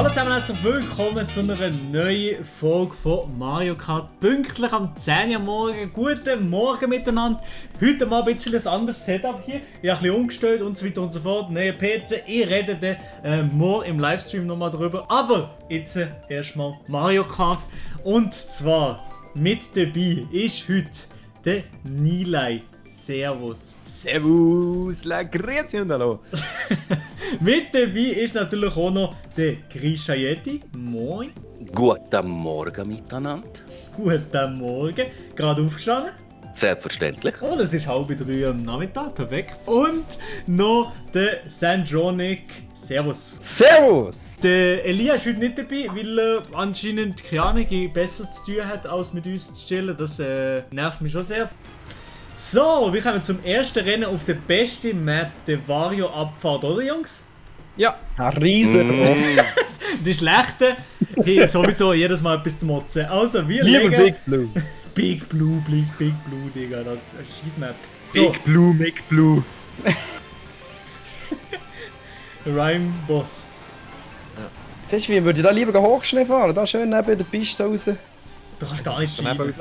Hallo zusammen, herzlich willkommen zu einer neuen Folge von Mario Kart. Pünktlich am 10 Uhr morgen. Guten Morgen miteinander. Heute mal ein bisschen ein anderes Setup hier. Ich habe ein bisschen umgestellt und so weiter und so fort. Neuer PC. Ich rede dann morgen im Livestream nochmal drüber. Aber jetzt erstmal Mario Kart. Und zwar mit dabei ist heute der Nilay. Servus. Servus, la grüezi und hallo. Mit dabei ist natürlich auch noch der Grisha Yeti. Moin. Guten Morgen miteinander. Guten Morgen. Gerade aufgestanden. Selbstverständlich. Oh, das ist 2:30 am Nachmittag. Perfekt. Und noch der Sandronic. Servus. Servus. Der Elia ist heute nicht dabei, weil er anscheinend keine Ahnung, besser zu tun hat, als mit uns zu chillen. Das nervt mich schon sehr. So, wir kommen zum ersten Rennen auf der besten Map, der Wario-Abfahrt, oder Jungs? Ja, ein riesen Die schlechten haben sowieso jedes Mal etwas zu motzen. Also, wir Lieber legen... Big Blue. Big Blue, Big Blue, Digga, das ist eine Scheissmap. So, Big Blue, Big Blue. Rhyme Boss. Siehst du, wie würde ich da lieber Hochschnee fahren? Da schön neben der Piste raus. Du kannst gar nicht schieben.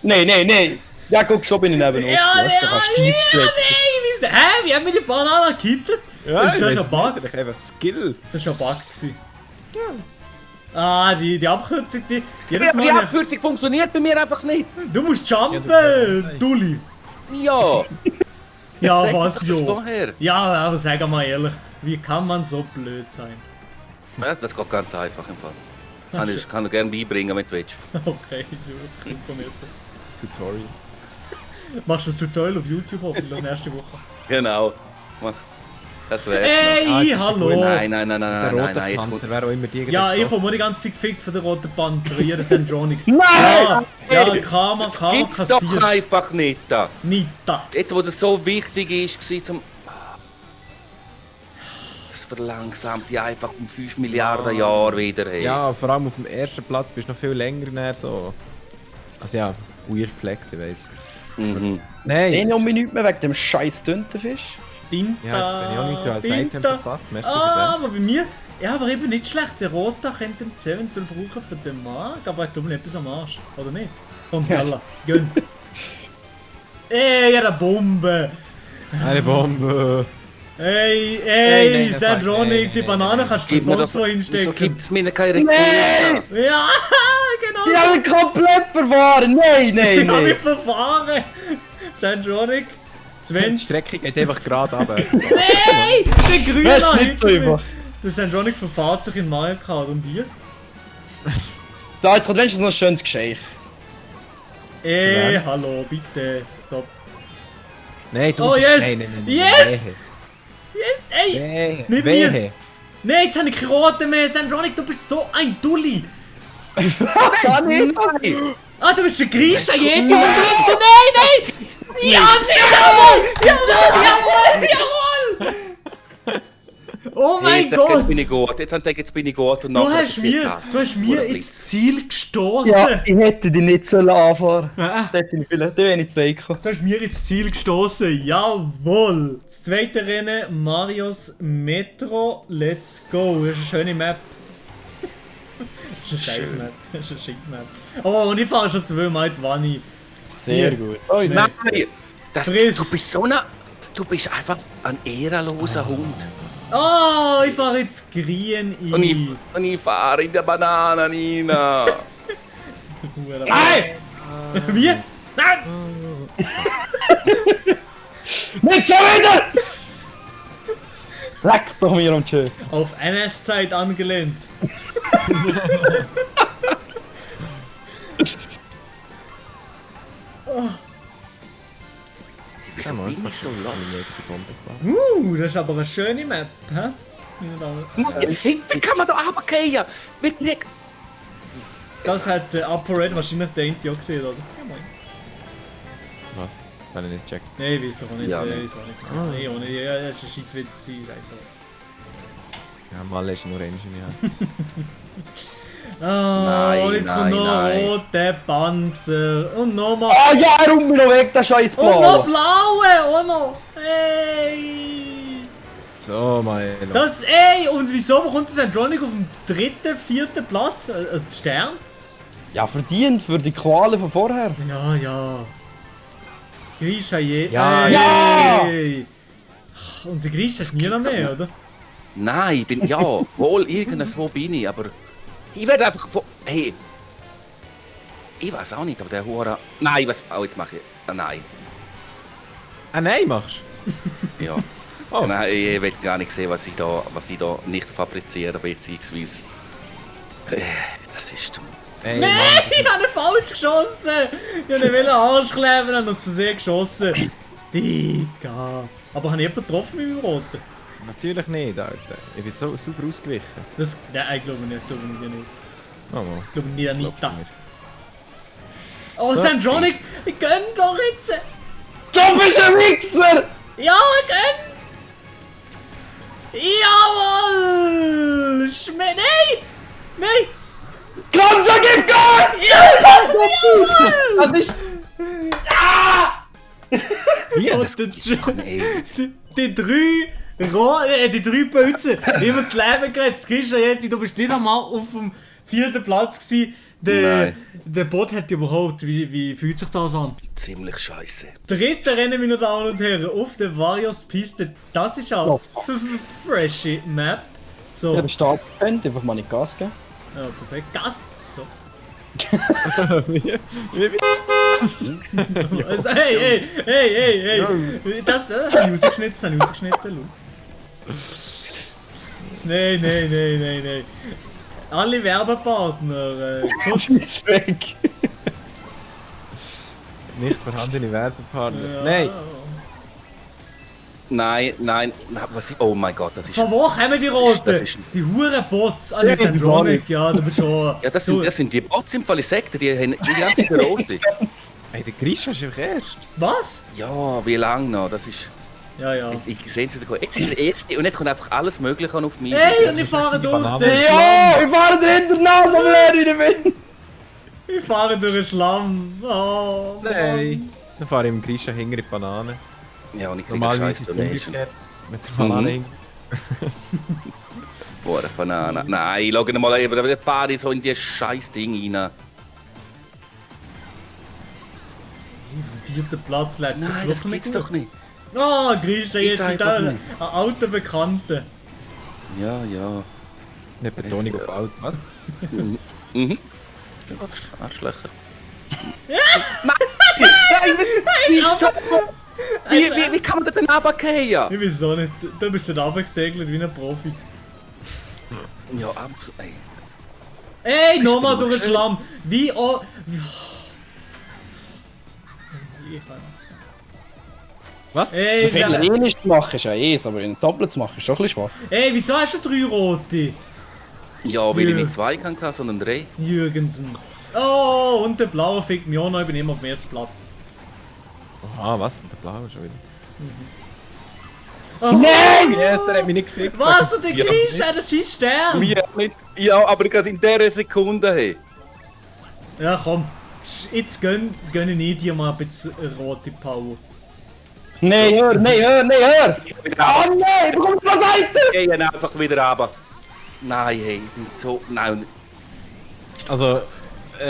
Nein. Ja, guck, schon bin ich neben uns. Ja, Da kannst du Kies strecken. wieso? Hä? Wie haben wir die Banane gekittet? Ja, Das ist ein Bug. Vielleicht einfach Skill. Das war ein Bug. Ah, die Abkürzung, die... Jedes Aber die Mal... Abkürzung funktioniert bei mir einfach nicht. Du musst jumpen, Dulli. Ja. Ja, Sag was, doch das jo? vorher. Ja, aber sag mal ehrlich, wie kann man so blöd sein? Ja, das geht ganz einfach im Fall. Kann ich gerne beibringen, wenn du willst. Okay, super Messer. Tutorial. Machst du das Tutorial auf YouTube hoffentlich nächste Woche? Genau. Das wär's Hey, Ah, jetzt ist hallo! der noch. Nein, Der rote jetzt Panzer kommt... wäre auch immer die. Ja, ich komme die ganze Zeit gefickt von der roten Panzer, wie jeder Sandronic. Nein! Ja, Karma Gibt's doch kassierst. einfach nicht. Da. Nicht da. Jetzt, wo das so wichtig ist, zum... Das verlangsamt die einfach um 5 Milliarden Jahre wieder. Hey. Ja, vor allem auf dem ersten Platz bist du noch viel länger näher so. Also ja, weird flex, ich weiss. Mhm. Nein. Nein! Ich nicht mehr wegen dem scheiß Tintenfisch. Tinta. Ja, jetzt sehe ich auch nicht, du hast Item Tinta. verpasst. Merci für Aber bei mir... Ja, aber eben nicht schlecht. Der Rota könnte den eventuell brauchen für den Mark, aber ich glaube nicht etwas am Arsch. Oder nicht? Komm, Jalla, gönn. Ey, ja, eine Bombe. den. Eine Bombe! Ey, nein, das Sandronic, war- die Banane kannst du Gib mir sonst das... wo Wieso hinstecken. gibt es mir keine Rekorde? Ja, genau. Die haben mich komplett verfahren! Nein! Ich hab mich verfahren. Sandronic, Die 20. Strecke geht einfach gerade runter. Hey, der Grüne Das ist nicht so hinter mir. einfach. Der Sandronic verfahrt sich in Mario Kart und dir. Da, jetzt kommt wenigstens noch ein schönes Geschenk. Ey, hallo, bitte, stopp. Nein, du Oh, bist... yes. Nein. Yes. Yes, ey. Wehe. Nicht Wehe. mir. Nein, jetzt habe ich keine Rote mehr. Sandronic, du bist so ein Dulli. Was auch nicht? Ah, du bist der Grisha Yeti und drunter. Nein! Ja, jawohl! Oh mein Jetzt Gott! bin ich gut. Jetzt habe ich gedacht, jetzt bin ich gut und Du nachher hast passiert mir, das. du hast mir Verdammter ins Ziel gestoßen. Ja, ich hätte dich nicht sollen anfahren. Ah. Da hätte ich vielleicht, da wäre ich zwei gekommen. Du hast mir ins Ziel gestoßen. Jawohl! Das zweite Rennen, Marios Metro. Let's go. Das ist eine schöne Map. Das ist eine scheiß Map. Das ist eine scheiß Map. Oh, und ich fahre schon zweimal die Wanne. Sehr Hier. gut. Oh, Nein, das, Friss. du bist so eine... Du bist einfach ein ehrenloser Hund. Oh, ich fahre jetzt green ein. Und ich fahre in der Banane rein. Nein! Wie? Nein! Nicht schon wieder! Leck doch mir am Tschö. Auf NS-Zeit angelehnt. Wieso bin ich so los? Das ist aber eine schöne Map, hä? Wie kann man da runtergehen? Wirklich? Das hat der Upper Red wahrscheinlich der Inti auch gesehen, oder? Ja, moin. Was? Das habe ich nicht gecheckt. Nee, ich weiß doch auch nicht. Ja, ich nee. weiß auch nicht. Nee, ohne, ja, das war ein Scheisswitz, scheiß drauf. Ja, Malle ist nur Ingenieur. Oh, und jetzt kommt noch nein. roter Panzer. Und nochmal. Ah ja, rum mir noch weg, der scheiß Und noch Blau. blaue, auch noch. Hey! So, Milo. Das, ey, und wieso bekommt das Andronic auf dem 3., 4. Platz als Stern? Ja, verdient für die Qualen von vorher. Ja, ja. Grisha je. Ja, ey. Und der Grisha ist nie noch mehr, oder? Nein, ich bin, ja, wohl irgendwo bin ich, aber ich werde einfach von, hey, ich weiß auch nicht, aber der Hure, nein, was, oh, jetzt mache ich, nein, Ah, nein, machst du? ja, Oh. nein, ich will gar nicht sehen, was ich da nicht fabriziere, beziehungsweise, das ist dumm. Ey, Nein, Mann, ich habe ihn falsch geschossen! Ich wollte ihn Arsch kleben und aus Versehen geschossen. Digga. Aber habe ich jemanden getroffen mit meinem Roten? natürlich nicht, Alter. Ich bin so super ausgewichen. Das, nein, ich glaube nicht, nicht. Oh, Mann. Ich glaube nicht, Das glaubt Anita. mir. Oh, Sandronic, ich gönn doch jetzt! Du bist ein Wichser! Ja, gönn! Jawohl! Nein! Nein! Komm schon, gib Gas! Ja! Das ist... Hier, Das gibt's doch nicht. Die drei Pilze, immer das Leben gerettet. Christian Jetti, du bist nicht einmal auf dem 4. Platz gewesen. Der Bot hat überhaupt, wie fühlt sich das an? Ziemlich scheiße. Dritte Rennen, meine Damen und Herren, auf der Varios-Piste. Das ist auch freshe Map. So, Ja, der Start könnte einfach mal nicht Gas geben. ja, perfekt. Gas! So. Also, hey! Das habe ich rausgeschnitten, schau. Nein. Alle Werbepartner, kurz. Ist weg. nicht vorhandene Werbepartner. Ja. Nein. Nein, was ich, oh mein Gott, das ist, Von wo kommen die das Roten? ist- Die Huren Bots, Alessandronic, ja, du bist schon... ja, das sind die Bots im Fall, ich sag dir, die haben die ganze rote. Ey, der Grisha ist einfach erst. Was? Ja, wie lange noch, das ist, Ja. ich sehe es wieder, jetzt ist der erste und jetzt kommt einfach alles mögliche auf mich. Hey, und ich fahre durch Banane. den Schlamm. Ja, ich fahre drin der Nase am Leer bin. Ich fahre durch den Schlamm. Oh, Mann. Nein. Dann fahre ich mit dem Grisha hinter in die Banane. Ja, und ich kriege eine Normalerweise scheiß ist es Donation. umgekehrt. Mit der Banane hinten. Boah, eine Banane. Nein, schau mal eben, da fahre ich so in dieses scheiß Ding rein. Auf dem 4. Platz lebt es Nein, das gibt's doch nicht. Oh, Griechen, Gibt's jetzt ein einfach nicht. alter Bekannter. Ja. Nicht Betonung auf Alt. Was? Mhm. Arschlöcher. Wieso? Wie kann man da denn runterfallen? Ich weiß auch nicht, du bist dann runtergesegelt wie ein Profi. Ja, absolut. Ey, Ey, Ich nochmal bin durch den schön. Schlamm. Wie oh. Was? Ey, Wenn du ähnlich zu machen, ist ja aber in Doppelt zu machen, ist schon ein bisschen schwach. ey, wieso hast du 3 rote? ja, weil ich Ja. nicht 2 kann, sondern 3. Jürgensen. Oh, und der blaue fickt mich auch noch, ich bin immer auf dem 1. Platz. Ah, was? Der Blaue schon wieder. Oh, Nein! Yes, er hat mich nicht gefickt. was? Und der Ja. Griechen hat einen scheiß Stern. Ja, aber gerade in dieser Sekunde, hey. Ja, komm. Jetzt gönne ich dir mal ein bisschen rote Power. Nein, hör! Ah nein, ich bekomme von der Seite! Gehen einfach wieder runter. Nein, hey, ich bin so. Nein, Also,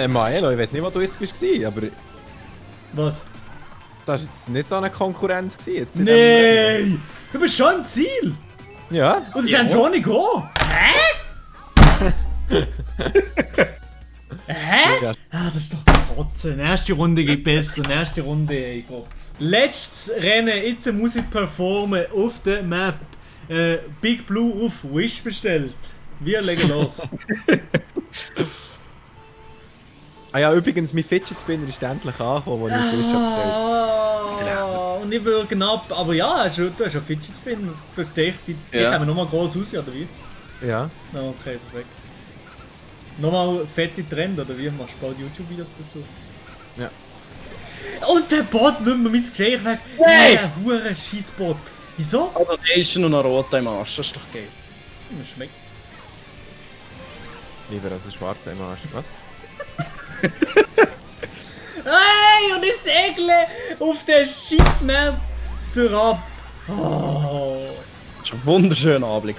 Maelo, ich weiß nicht, wo du jetzt bist, aber Was? das war jetzt nicht so eine Konkurrenz. Jetzt in dem- Nein! Du bist schon im Ziel! Ja. Und es ist Johnny Go! Hä? Ja. Ah, das ist doch der Kotzen. Erste Runde geht besser. Erste Runde, ey Gott. Letztes Rennen, jetzt muss ich performen auf der Map. Big Blue auf Wish bestellt. Wir legen los. Ah ja, übrigens, mein Fidget Spinner ist endlich angekommen, wo ich den Fisch abgestellt Ah, und ich will knapp. Aber ja, du hast ja Fidget Spinner. Du hast gedacht, die Ja. kommen nochmal groß raus, oder wie? habe. Ja. Ah, okay, perfekt. Nochmal fette Trend, oder wie? Machst du bald YouTube-Videos dazu? Ja. Und der Bot nimmt mir mein Geschenk weg. Hey! Der hure Scheissbot. Wieso? Aber der ist noch ein roter im Arsch, das ist doch geil. Das schmeckt. Lieber als ein schwarzer im Arsch. Was? Hey, und ich segle auf den Scheissmap ab. Oh. Das ist war ein wunderschöner Anblick.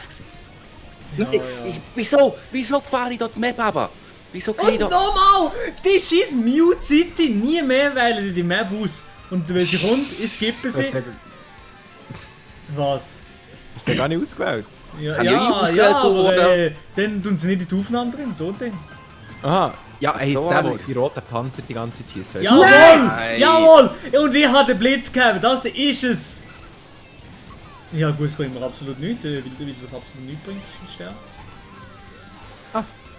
Wieso fahre ich dort die Map runter? Wieso gehe ich Und da? nochmal! Das ist Mute City! Nie mehr wählen die die Map aus. Und wenn sie kommt, es gibt Das sie. ist Was? ja gar nicht ausgewählt. Ja, Habe ich ja, ausgewählt ja, aber worden? dann tun sie nicht in die Aufnahme drin, so ein Ding. Aha. Ja, hey, So jetzt der, habe wo ich's. die roten Panzer die ganze Zeit schießen. Jawohl! Nein! Jawohl! Und ich habe den Blitz gehabt, das ist es! Ja gut, es bringt mir absolut nichts, weil das absolut nichts bringt, ist der.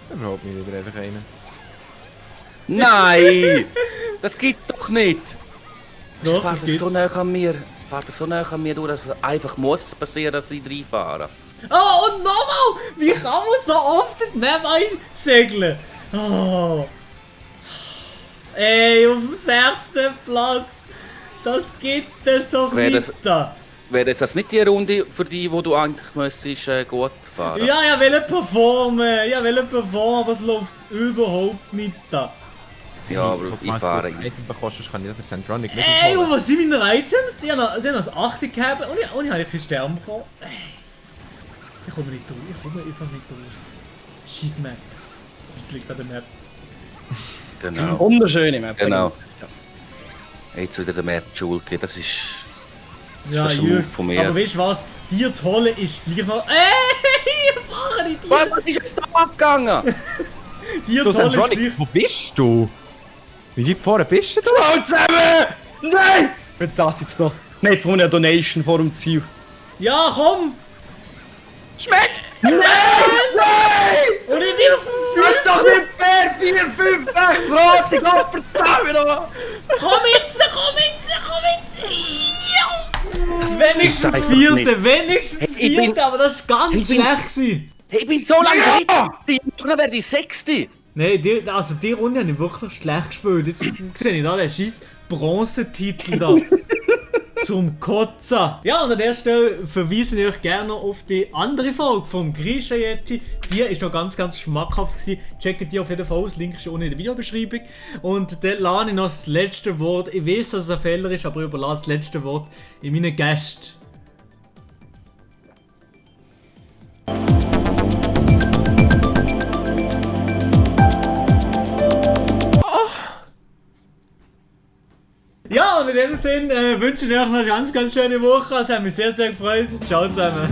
Überhaupt nicht wieder einfach einen. Nein! Das gibt's doch nicht! Doch, Fahrt das er so gibt's. nah an mir? Fahrt er so nah an mir durch, dass es einfach muss passieren, dass sie reinfahren? Oh, und nochmal! Wie kann man so oft in die Map einsegeln? Oh. Ey, auf dem 6. Platz! Das gibt es doch Wäre nicht! das- Wäre jetzt das nicht die Runde für die, wo du eigentlich müsstest gut fahren? Ja, ich will performen, aber es läuft überhaupt nicht da. Ja, aber ich fahre ihn. Bekommst, sonst kann ich das Sandronic nicht Ey, und holen. was sind meine Items? Sie haben das 8 gehabt und ich habe einen Stern bekommen. Ey. Ich komme nicht durch, ich komme einfach nicht durch. Scheiß Map. Das liegt an der Map. Genau. Wunderschöne Map. Genau. Jetzt wieder der Map Schulke, das ist... Ja, fast ein Jürg. Move von mir. Aber weißt du was? Dir zu holen ist gleich noch. Ey, ich fahre nicht dir! Was ist jetzt da abgegangen? Dir Du zu holen ist Sandronic, gleich. wo bist du? Wie weit vorne bist du? Schau zusammen! Nein! Für das jetzt noch. Nein, jetzt brauchen wir eine Donation vor dem Ziel. Ja, komm! Schmeckt! Und ich bin auf dem Das ist doch nicht fair! 4, 5, 6 rote, Gott verdammt nochmal! Komm jetzt! Ja! Wenigstens einfach vierte, nicht. wenigstens Hey, ich bin- vierte, aber das war ganz ich bin- schlecht gewesen. Hey, ich bin so lange dritte! Dann werde ich Sechste! Nein, die Runde habe ich wirklich schlecht gespielt. Jetzt sehe ich da den scheiß Bronzetitel da. Zum Kotzen. Ja, und an der Stelle verweise ich euch gerne noch auf die andere Folge vom Grisha Yeti. Die ist noch ganz schmackhaft gewesen. Checkt die auf jeden Fall aus. Link ist unten in der Videobeschreibung. Und dann lasse ich noch das letzte Wort. Ich weiß, dass es ein Fehler ist, aber ich überlasse das letzte Wort in meinen Gästen. Ja, und in dem Sinne wünsche ich euch noch eine ganz schöne Woche. Es hat mich sehr gefreut. Ciao zusammen.